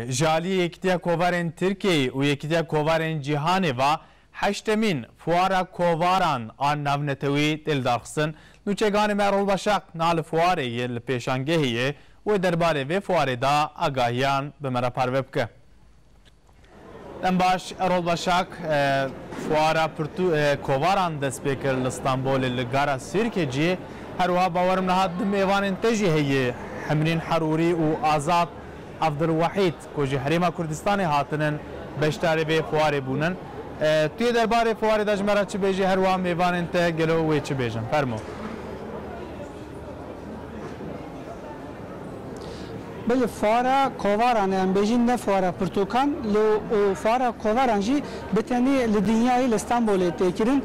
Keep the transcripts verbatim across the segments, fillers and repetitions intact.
Ji alî Yekîtiya Kovarên Tirkiyeyê û Yekîtiya Kovarên Cîhanê ve heştemîn Fuara Kovaran a navnetewî tê lidarxistin. Nûçeganê me Erol Başak na li fuarê ye, li pêşangehê ye û derbarê vê fuarê de agahiyan bi me re parve bike. Dem baş, Erol Başak, e, fuara pirtû, e, Kovaran dest pê kir li Stenbolê li gara Sirkeciyê. Her wiha bawerim niha du mêvanên te jî heye, Hemrîn Herûrî û Azad Abdulwahîd, ku ji Herêma Kurdistanê hatinin, beşdarê vê fuarê bûnin. E, tu yê derbarê fuarê de ji me re çi bêjî, her wiha mêvanên te gelo wê çi bêjin? Fermo. Belê, fuara kovaran e, em bêjin, ne fuara pirtûkan, lê û fuara kovaran jî bi tenê li dinyayê, li Stenbolê tê kirin.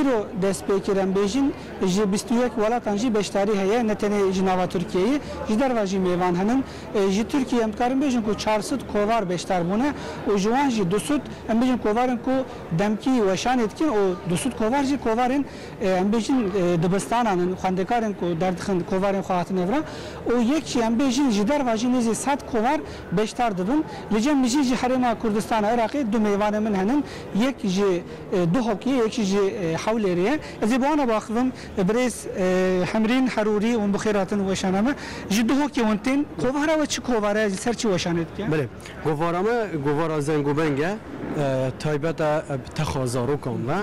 Îro dest pê kir, em bêjin, ji bîst û yek welatan jî beşdarî heye, ne tenê ji nava Tirkiyeyê, ji derve jî mêvan henin. E, ji Tirkiyê em dikarin bêjin ku çar sed kovar beşdar bûne û ji wan jî du sed, em bêjin, kovarên ku demkî weşanê dikin û du sed kovar jî kovarên, e, em bêjin, e, dibistanan in, xwendekarên ku derdixin kovarên xwe hatine vir. Û yek jî em bêjin ji derve jî nêzî sed kovar beşdar dibin. Li cem min jî ji Herêma Kurdistana Iraqê du mêvanê min henin. Yek ji, e, Duhokê, yek jî ji, e, Hewlêrê ye. Ez ê bi wan re biaxivim, e, birêz, e, Hemrîn Herûrî, hûn bi xêr hatin weşana me. Ji Duhokê hûn tên. Kovara we çi kovare ye? Ji ser çi weşanê dike? Belê. Govara me govara zengobeng e. E, taybet e, e, bi texa zarokan ve.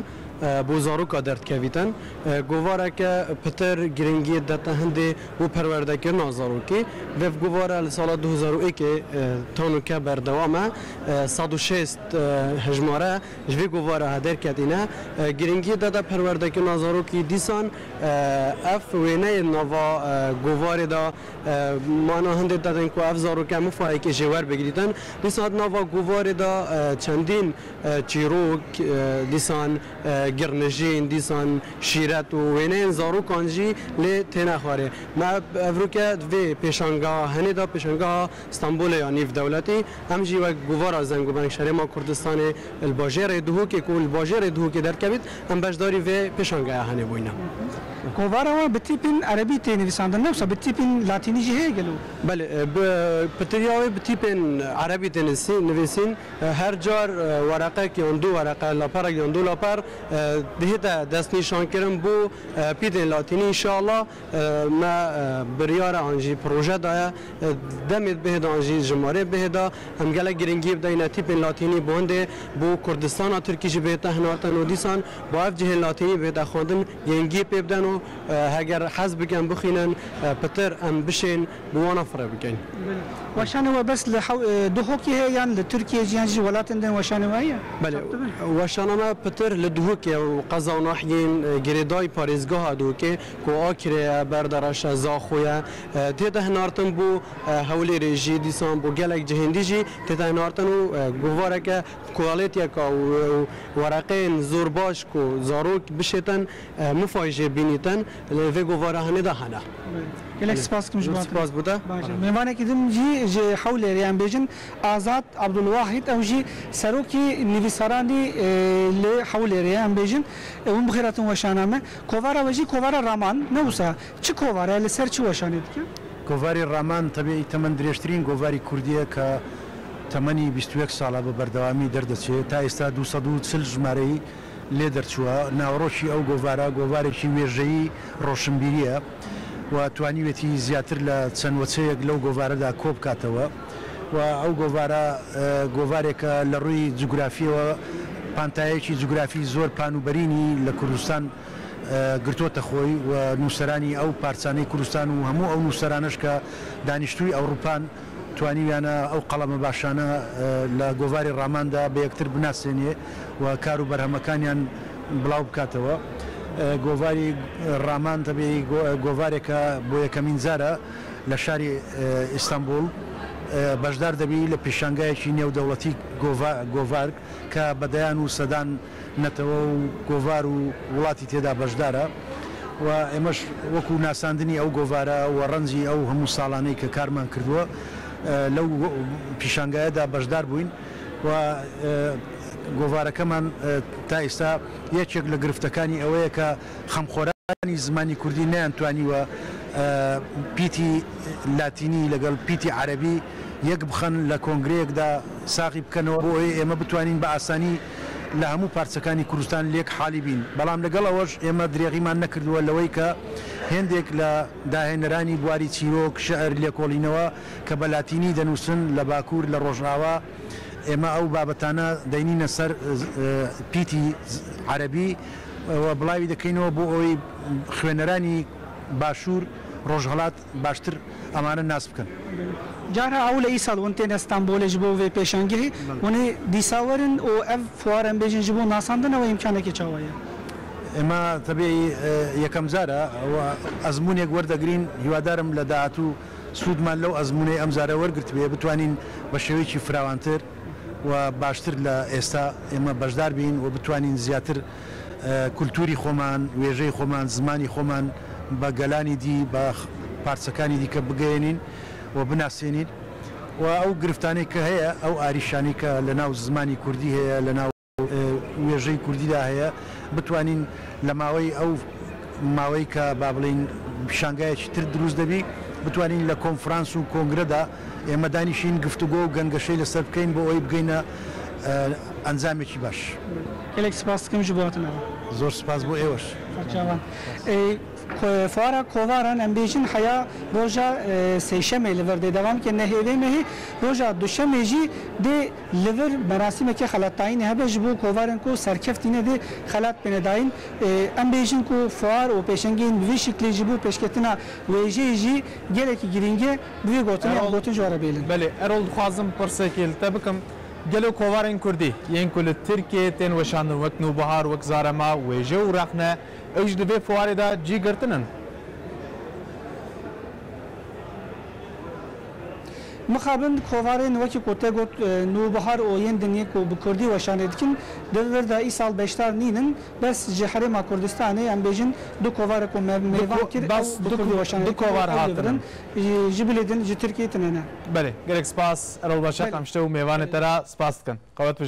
E, bo zaroka derdikevîtin. E, govareke pitir giringiyê dete hindê bo perwerdekirina zarokê. Vê govara li sala du hezar û yekê, e, tano ke berdewam e. E, sed û şêst, e, hejmare ji vê govara he derketîne. E, giringiyê dete perwerdekirina zarokî dîsan, e, ev wêneyê nava, e, govarê de, e, mana hindê dedin ku ev zaroke mifayekê jê werbigirîtin. Dîsa di nava govarê de, e, çendîn, e, çîrok, e, dîsan, e, girnijîn, dîsan şîret û wêneyên zarokan jî lê têne xwarê. Me evroke di vê pêşangeha henê de, pêşangeha Stenbolê ya nîv dewletî, em jî wek govara zengobeng şerê ma Kurdistanê li bajêrê Duhokê ku li bajêrê Duhokê derkevît, em beşdarî vê pêşangeya henê bûyne. Kovara we bi tîpên erebî tê nivîsandin, ne wisa bi tîpên latînî jî heye gelo? Belê, e, bi, pitiriya wê bi tîpên erebî tê nisî-, nivîsîn. E, her car, e, wereqek yan du wereqe, laperek yan du laper, e, dihête destnîşankirin bo, e, pîtên latînî. Înşallah, e, me, e, biryar e an jî proje daye, e, demê bihêdan jî jimarê bihêda. Em gelek giringî bideyne tîpên latînî bo hindê bo Kurdistana Tirkî jî bihête hinartin û dîsan bo ev cihên latînî bihête xwendin, giringî pê biden û, e, heger hez bikin bixwînin, e, pitir em bişên bi wana fireh bikin. Weşanê we bes li hew-, e, Duhokê heye yan li Tirkiyê jî yan jî welatên din weşanê we heye? Belê, çap dibin? Weşana me pitir li Duhokê û qeza û nahiyên, e, girêdayî parêzgeha Duhokê ku Akirê ye, Berdereş e, Zaxo ye, e, tê de hinartin bû, e, Hewlêrê jî, dîsan bû gelek cihên dî jî tê de hinartin û, e, govareke kualîtiyeka û, û wereqeyên zor baş ku zarok bişêtin, e, mifayê jê bînîtin, li vê govara hinê de hene. Gelek spas dikim ji bo. Spas bo te. Baş e. Mêvanekî din jî ji Hewlêrê, em bêjin, Azad Abdulwahid, ew jî serokê nivîsaranî, e, li Hewlêrê ye, em bêjin. E, hûn bi xêr hatin weşana me. Kovara we jî kovara Raman, ne wisa? Çi kovare ye, li ser çi weşanê dike? Govarê Raman, tebî, temendirêjtirîn govarî kurdî ye ke temenî bîst û yek sal e bi berdewamî derdechê. Ta êsta du sed û çil jimareyî lê derçûye. Naweroşî ew govara, govarekî wêjeyî roşinbîrî ye. We twanîwêtî ziyadtir le çend weçeyek lew govare de kop katewe. We ew govara, e, govareke li rûyî cografiyê we pantayekî cografî zor pan û berînî li Kurdistan, e, girtote xwey we nûseranî ew parçanê Kurdistan û hemû ew nûseraneş ke danîştûyî Ewropan twanîwiyane ew qeleme başane, e, li govarê Raman de bi yektir binasênê we kar û berhemekaniyan bilaw bikatewe. E, govarî Raman tebî go-, govareke bo yekemîn cara li şarî, e, Îstanbul, e, beşdar debî li pêşangayekî nêwdewletî gova-, govar ke bedeyan û sedan netewe û govar û welatî tê de beşdar e. We êmeş wekû nasandinî ew govare we rencî ew hemû salanê ke karman kirdiwe, e, lew pîşangaye de beşdar bûyn. We, e, govarekeman, e, ta êsta yekek li giriftekanî ew ye ke xemxoranî zimanî kurdî neyan twanî we, e, pîtî latînî legel pîtî erebî یەک بخەن لە کۆنگرەیەکدا ساغی بکەنەوە، بۆ ئەوەی ئێمە بتوانین بە ئاسانی لە هەموو پارچەکانی کوردستان لێک حالی بین. بەڵام لەگەڵ ئەوەش ئێمە درێغیمان نەکردووە لەوەی کە هێندێک لە داهێنەرانی بواری چیرۆک، شعر، لێکۆڵینەوە کە بە لاتینی دەنووسن لە باکوور، لە ڕۆژئاوا، ئێمە ئەو بابەتانە دەینینە سەر، ئە، پیتی عەرەبی و بڵاوی دەکەینەوە بۆ ئەوەی خوێنەرانی باشوور، ڕۆژهەڵات باشتر ئەمانە ناس بکەن. جارها ئەو لە ئیسال ون تێنە ستانبۆلێ ji bo vê pêşangehê. بەڵێ. Hûn ê dîsa werin û ev fuar em bêjin ji bo nasandinê we îmkanekê çawa ye? ئێمە تەبیعی، ئە، یەکەم جارە و ئەزموونێک وەردەگرین. هیوادارم لە داهاتوو سوودمان لەو ئەزموونەی ئەم جارە وەرگرت بێ، بتوانین بە شێوەیەکی فراوانتر و باشتر لە ئێستا ئێمە بەشدار بین و بتوانین زیاتر، ئە، کولتوری خۆمان، وێژەی خۆمان، زمانی خۆمان بە گەلانی دی، بە خ-، پارچەکانی دیکە بگەیەنین و بناسێنین. و ئەو گرفتانەی کە هەیە، ئەو ئاریشانەی کە لە ناو زمانی کوردی هەیە، لە ناو، ئە، وێژەی کوردیدا هەیە، بتوانین لە ماوەی ئەو ماوەی کە، با بڵین، پیشانگایەکی تر دروست دەبی، بتوانین لە کۆنفرانس و کۆنگرەدا ئێمە دانیشین، گفتوگۆ و گەنگەشەی لەسەر بکەین بۆ ئەوەی بگەینە، ئە، ئەنجامێکی باش. Gelek spas dikim ji bo hatina. زۆر سپاس بۆ ئێوەش. Çavan. Ê, ko-, fuara kovaran em bêjin heya roja, e, sêşemê li vir dê dewam ke, nehê vê mehê, roja duşemê jî dê li vir merasîmeke xelatdayînê hebe ji bo kovarên ku serkeftî ne dê xelat bêne dayîn. E, em bêjin ku fuar û pêşengiyên bi vî şiklî ji bo pêşketina wêjeyê jî gelekî girîng e, bi vê gotinê em Erol, gotin ji we re bêlin. Belê, Erol, dixwazim pirsekê li te bikim. Gelo kovarên kurdî yên ku li Tirkiyeyê tên weşandin wek Nûbihar, wek Zarema, Wêje û Rexne, ew jî di vê fuarê de cî girtin in? Mixabin kovarên wekî ku te got, e, Nûbihar û yên din yên ku bi kurdî weşanê dikin, di vir de îsal beşdar nînin, bes ji Herêma Kurdistanê, em bêjin, du kovare ku me-, mêvan kir, ew bi kurdî weşanê dikin, ew li vir in. Ji, ji bilê din ji Tirkiyeyê tune ne. Belê, gelek spas Erol Başak, Belê. Em ji te û mêvanê te re spas dikin. Qewet bijî.